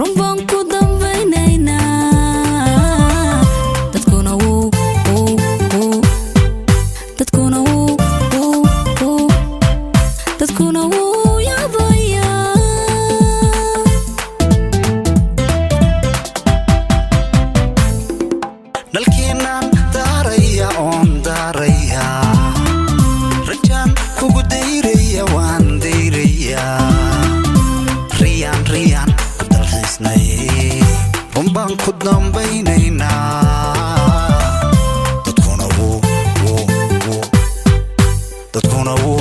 Run baan ku dambaynaynaa. Dadkuna wuu wuu wuu, dadkuna wuu wuu wuu, dadkuna wuu yaabayaa. Dhalkiinaan daaraya oon daaraya, rajaan kugu dayraya, waan dayraya. Riyaan riyaan ku dalxiisnay, runbaan ku dambaynaynaa. Dadkuna wuu wuu wuu, dadkuna wuu.